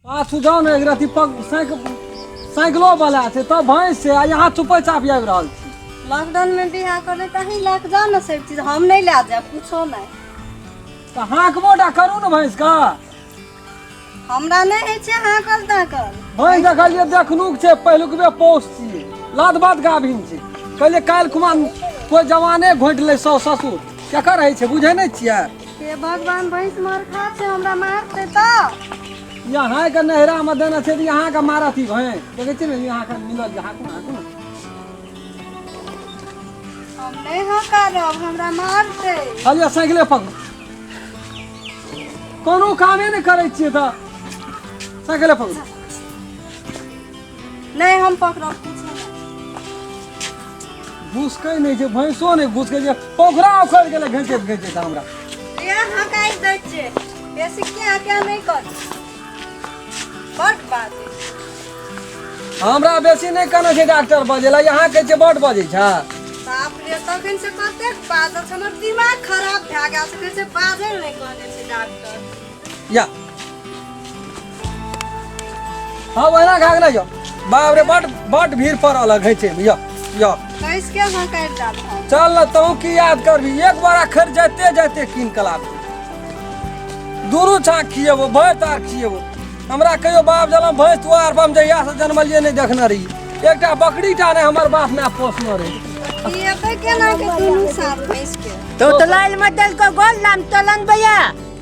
पाछू जाउ ने, एक रति पग साइकिलो वाला छै तब भैंस छै आ यहाँ चुपे चाप आबि रहल छी। लॉकडाउन में बियाह करले तऽ अहीं लए कऽ जाउ ने सब चीज, हम नहि लए जायब कुछो नहि। तऽ हाँकबो टा करू ने भैंस के। हमरा नहि होइ छै हाँकल ताकल। भैंस देखलियै देखनुक छै, पहिलुकबे पौस छियै, लाद बाद गाभिन छै। कहलियै काल्हि खुमा कोइ जवाने घोटि लै सौ ससुर केकर होइ छै, बुझै नहि छियै? हे भगवान, भैंस मरखा छै, हमरा मारतै तऽ। यहाँके नैहरामे देने छै तऽ यहाँके मारत ई भैंस। देखै छियै ने यहाँके मिलल, हाँकू ने, हाँकू ने। हम नहि हँकारब, हमरा मारतै। कहलियै साइकिले पकड़ू, कोनो कामे नहि करै छियै तऽ साइकिले पकड़ू। नहि हम पकड़ब कुछो नहि। घुसकै नहि छै भैंसो, नहि घुसकै छै, पोखरा उखड़ि गेलै घिचैत घिचैत हमरा। ये हँकाइ दै छियै बेसी, क्या क्या नहि कर, बड बाजै। हमरा बेसी नहि कहने छै डॉक्टर बजेला, यहाँ कहै छै बड बजै छै। बाप रे, तखन से कतेक बाजल छै, हमर दिमाग खराब भए गेल छै। कहै छै बाजल नहि कहने छै डॉक्टर। या हाँ, ओहिना घाग नहि यौ। बाप रे, बड बड भीड़ पड़ल है घैचे में। यौ यौ, कैस के हँकारि देब हम। चल न, तहूँ की याद करबी? एक बार अखर जाते जाते कीन के लाब, दुनू छाक खिएबो, भैंस आर खिएबो। हमरा कहियो बाप जनम भैंस दुआर पर हम जहिया से जनमलियै नहि देखने रहियै, एकटा बकरी टा नहि हमर बाप माय पोसने रहै। खिएबै केना के दुनू साथ भैंस के? तो तो लाल मदल को गोल नाम तलन भैया।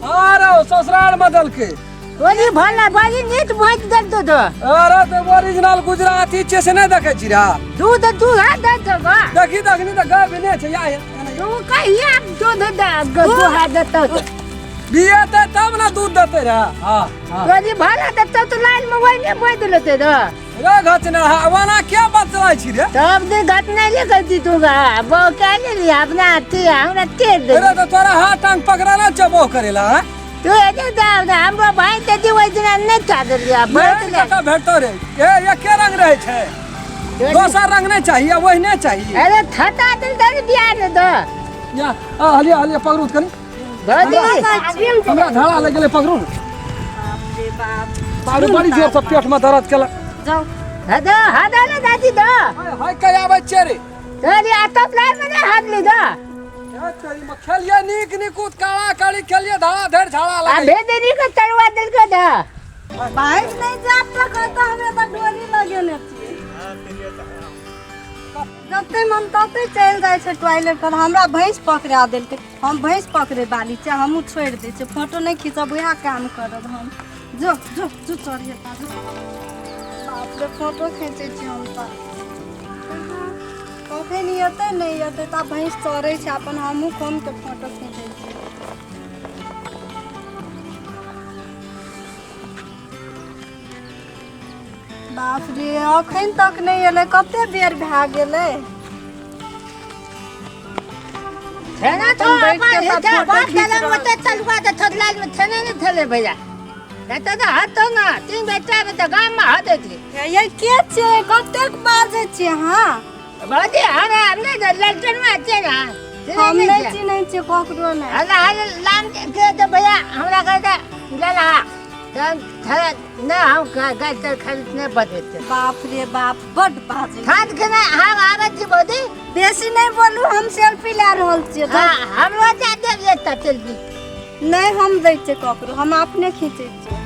अरे ससुराल बदलके ओली भला बड़ी नीक भैंस दे दो तो। अरे तो ओरिजिनल गुजराती छियै से नहि देखै छी रा? दूध दूध हाथ दे दो बा। देखी तखनी तऽ गाय भी नहि छै या या। तू कहिया दूध दे दूध देतो? बियेतै तब ने दूध देतै रे। हाँ हाँ, तोरी भला देतो तो लाल में वही नहीं भैंस लेते दो। रे घचना ओना के बचलै छी रे? तब दे घट नहीं ले कर दी तू गा वो क्या ले लिया अपना हाथी हमरा तेल दे। रे तो तोरा हाथ टांग पकड़ा ना चबो करेला हैं? तू एते दाव ना हमरो भाई दे दी वही दिन नहीं चा दे लिया भैंस नहीं ले। कतऽ भेटतो रे? ए एके रंग रहै छै, दोसर रंग नहीं चाहिए, वही नहीं चाहिए। अरे थटा दिल दे बियाह ने दो। या आ हलिया हलिया पकड़ू त कनी। भौजी हमरा झाड़ा लग गेलै, पकड़ू ने। बाप रे बाप, बारू बड़ी जोर से पेट में दर्द केलक। जाउ हदो हदो ने दादी दो। हाय हाय कहि आबै छियै रे? चलिए आ तो प्लान में हाथ ली दो। हे तेरी में खेलिए नीक निकुत काला काली खेलिए, धाड़ा धरि झाड़ा आ लगै। भेदनी के तरुआ दिल के दो। भैंस नहि जायब तऽ कहता हमे तऽ डोरी लगेने छियै, जते मन तते चलि जाइ छै टॉयलेट पर। हमरा भैंस पकड़ा देलकै, हम भैंस पकड़े बाली छियै। हमहूँ छोड़ि दै छियै, फोटो नहि खींचब, उएह काम करब हम। जो जो जो, चढ़िए जो। बाप रे, फोटो खींचै छी हम तऽ। कखन एतै नहि एतै तऽ भैंस चढ़ै छै अपन, हमहूँ कमके फोटो खींचै छियै। बाप रे, अखन तक नहि एलै, कते बेर भए गेलै। छेना तो अपन बैठ अपन के हेता सब फोटो बाप खींच दलम रहल। ओते तलुआ के थोड़लाल में छेना नहीं थले भैया, नहीं तो तो हतो ना तीन बेटा में तो गाम में हत थी। ये के छियै? कतेक बाजै छियै अहाँ? भौजी, हमरा हमने तो ललटन में अच्छे ना। हम नहि चिन्है छियै ककरो नहि। हला हला लाम के तो भैया हमरा कहता लला तब थोड़ा ना हम गाय तर खाली नहीं बजते। बाप रे बाप, बड बाजै। खाद के ना हम आबै छी भौजी। बेसी नहि बोलू, हम सेल्फी लए रहल छियै। हाँ, हमरो जा देब एकटा सेल्फी। नहि हम दै छियै ककरो, हम अपने खींचै छियै।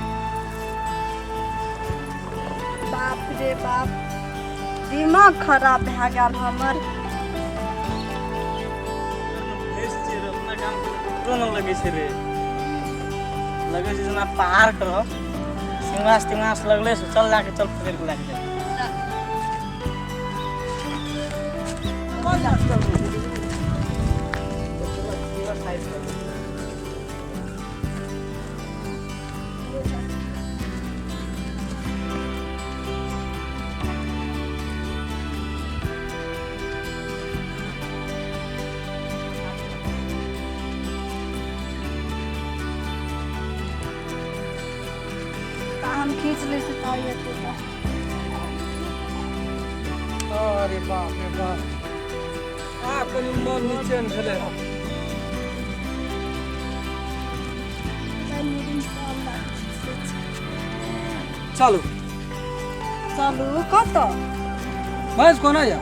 बाप रे बाप, दिमाग खराब भए गेल हमर। भैंस छियै रे, अपना काम ककरो नहि लगै छै रे, लगै छै जेना पहाड़ कर सिंहास तिंहास लगले से। चल लाके चल, पकड़ के लाके जाए। तऽ हम खींच लै छी तऽ एतै तऽ। अरे बाप रे बाप, आ कनि मन निचैन भेलै हँ। चलू। चलू कतऽ? भैंस कोना या?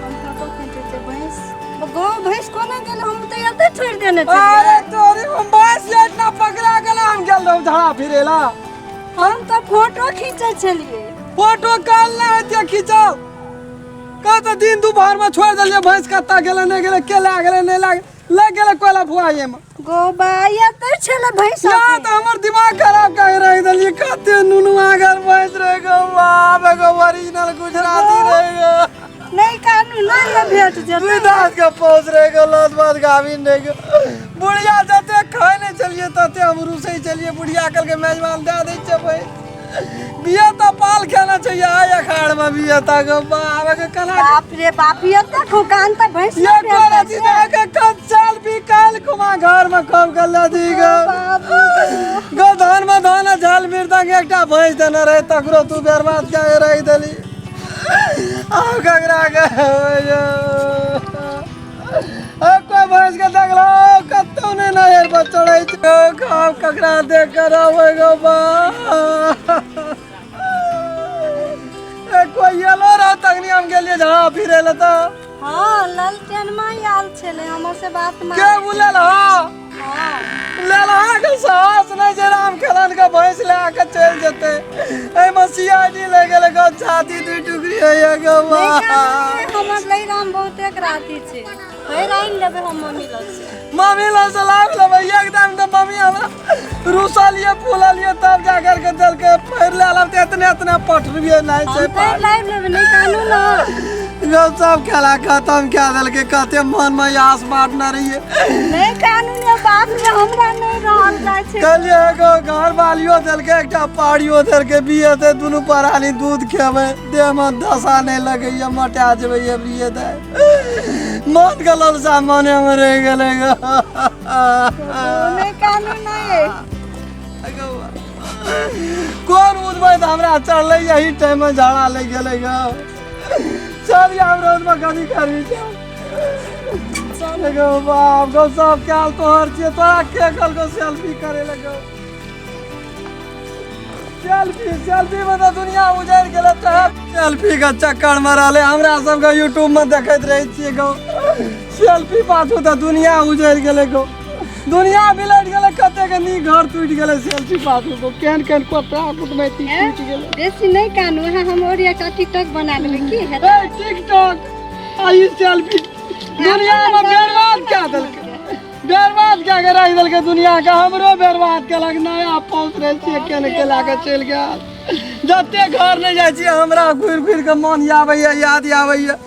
हम फोटो खींचै छियै। भैंस गौ भैंस कोना गेल? हम तऽ एतऽ छोड़ि देने अरे छलियै। तोरी हम भैंस इतना पकड़ा गेला, हम गेल रहूं झाड़ा फिरेला। हम तऽ फोटो खींचै छलियै। फोटो काल ना हेतै खींचल। कह तऽ दिन दुपहर में छोड़ देलियै भैंस, कत्ता गेलै नहि गेलै, के लए गेलै नहि लए लग गेलै कोयला फुआइए में। गौ बा एतऽ छलै भैंस। या तऽ हमर दिमाग खराब कऽ रहि देलियै। कते नुनुआगर भैंस रहे गो बाप, एगो ओरिजिनल गुजराती रहे गो। नहि कानू, नहि ने भेट दुई जेतै। दाँत के पौस रहे गो, लत बात गाभिन रहे गो। बुढ़िया जते खाइ नहि छलियै तते हम रुसै छलियै। बुढ़िया कहलकै मेजबान दए दै छै भाई, बिया तऽ पाल खेना चाहिए आइ अखाड़ में बिया तऽ गो बाप के केना। बाप रे बाप, एते खुकान तऽ भैंस ये नहि कोन भेटै अथी छै। दे के कच्चाल भी काल कुमा घर में कब गल दी गो बाप गो धान में धान आ झाल मिर्दा के एकटा भैंस देने रहे, तकरो तू बर्बाद के रख देली। आब ककरा के अब कोई भैंस के देखलो कतौ नहि नहर पर चढ़ै छै। आब ककरा देख के रहबै गो बा? ए कोई एलो रह तखनी हम गेलियै झाड़ा फिरे लए तऽ। हँ, ललटेनमा आयल छलै हमर से बात के मारे। बुलल? हँ। हँ। लेलहा के साहस नहि छै, राम खेलन के भैंस लए के चलि जेतै। एहिमे सीआईडी लए गेलै गो, छाती दुई टुकड़ी होइए गो बा। नहि कानू, हमर लैराम बहुते राति छै, फेर आनि लेबै हम मम्मी लग से। मम्मी लग से लाबि लेबै एकदम। तऽ मम्मी हमरा रुसलियै फूललियै तब जा करके देलकै। फेर लए लेब तऽ एतने एतने पटरिए नहि हम छै। फेर लाबि लेबै, नहि कानू ने। गो सब खेला खतम कए देलकै। कते मन मे आस बाँटने रहियै। नहि कानू ने, बाप रे, हमरा नहि रहल जाइ छै। कहलियै एगो घर वालियो देलकै, एकटा पाड़ियो देलकै, बियेतै दुनू परानी दूध खेबै। देहमे दशा नहि लगैया, मोटा जेबै एबरिये दाइ। मन के ललसा मने मे रहि गेलै गो। नहि कानू, नहि। कोन बुझबै तऽ हमरा चढ़लै यही टाइम मे झाड़ा लागि गेलै गो। चल हम रोज मे कथी करबी? चल गो बाप गो, सब काल तोहर छियै। तोरा के कहलकौ सेल्फी करे लगो? सेल्फी सेल्फी में तऽ दुनिया उजड़ गेलै। तऽ सेल्फी के चक्कर में रहलै। हमरा सबके यूट्यूब में देखैत रहै छियै गो सेल्फी पाछू तऽ दुनिया उजड़ गेलै गो, दुनिया बिलट गेलै। कते के नीक घर टूटि गेलै सेल्फी पाछू गो। केहन केहन कोटा कुटमैती टूटि गेलै। बेसी नहि कानू। अहाँ हम और एकटा टिकटॉक बना लेबै, की हेतै? ए टिकटॉक आ ई सेल्फी दुनिया में बर्बाद कए देलकै, बर्बाद कए के राखि देलकै दुनिया के। हमरो बर्बाद केलक। नया पहुँच रहल छियै, केने के लए के चलि गेल। जते घर नहि जाइ छियै हमरा घुरि घुरि के मन आबैया, याद आबैया।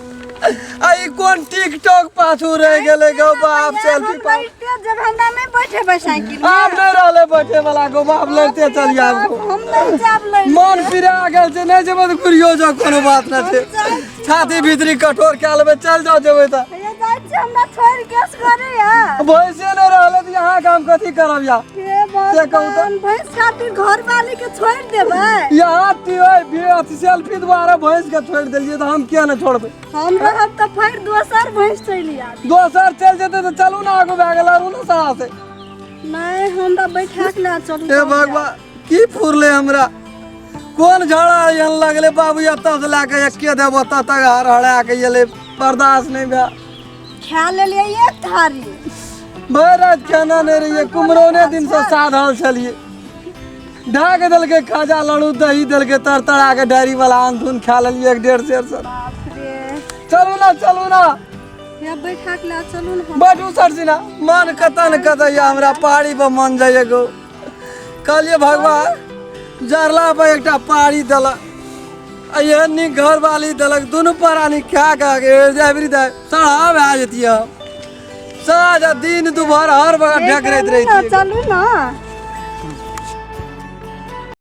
आ ई कोन टिकटॉक पाछू रहि गेलै गो बाप सेल्फी हम पाछू। लड़ते जब हमरा नहि बैठेबै साइकिल में। आब नहि रहलै बैठे वाला गो बाप, लड़ते चल आब गो। हम नहि जायब लड़ते। मन पिरा गेल छै। नहि जेबै तऽ घुरियो जाउ, कोनो बात नहि छै। छाती भीतरी कठोर कए लेबै, चल जाउ जेबै तऽ। भैया जाइ छी, हमरा छोड़ि केस करैया। भैंसे नहि रहलै तऽ यहाँ काम कथी करब या? हे से कहू तऽ। भगवान, भैंस खातिर घर वाली के छोड़ि देबै? यहाँ अथी सेल्फी द्वारा भैंस के छोड़ि देलियै तऽ हम किया नहि छोड़बै? हम रहब तऽ फेर दोसर भैंस चलि आयत। दोसर चलि जेतै तऽ चलू ने आगू भए गेल अरू ने सड़ा से। नहि, हमरा बैठा के लए चलू। हे भगवान, की फुरलै हमरा? कोन झाड़ा एहन लगलै बाबू? एतऽ से लए कऽ एके देब ओतऽ तक हर हरा के एलै, बर्दाश्त नहि भेल। खा लेलियै एक थारी। भरि राति खाना नहि रहियै, कुम्हरौने दिनसँ साधल छलियै। ढाक देलकै खाजा लड़ू, दही देलकै तर तरा के, डायरी वाला अनधुन खा लेलियै एक डेढ़ सेर से। बाप रे। चलू ना, चलू ना। हे बैठा के लए चलू ने हम। बैठू सर सिना। मन कतऽ ने कतऽ यऽ, हमरा पहाड़ी पर मन जाइए गो। कहलियै भगवान जरला पर एकटा पहाड़ी देलक आ एहन नीक घरवाली देलक, दुनू प्राणी खा के एवरी दाइ सड़ा भए जैतियै हम। साँझ आ दिन दुपहर हर बगल ढकरैत चलू ने, रहितियै। चलू ने।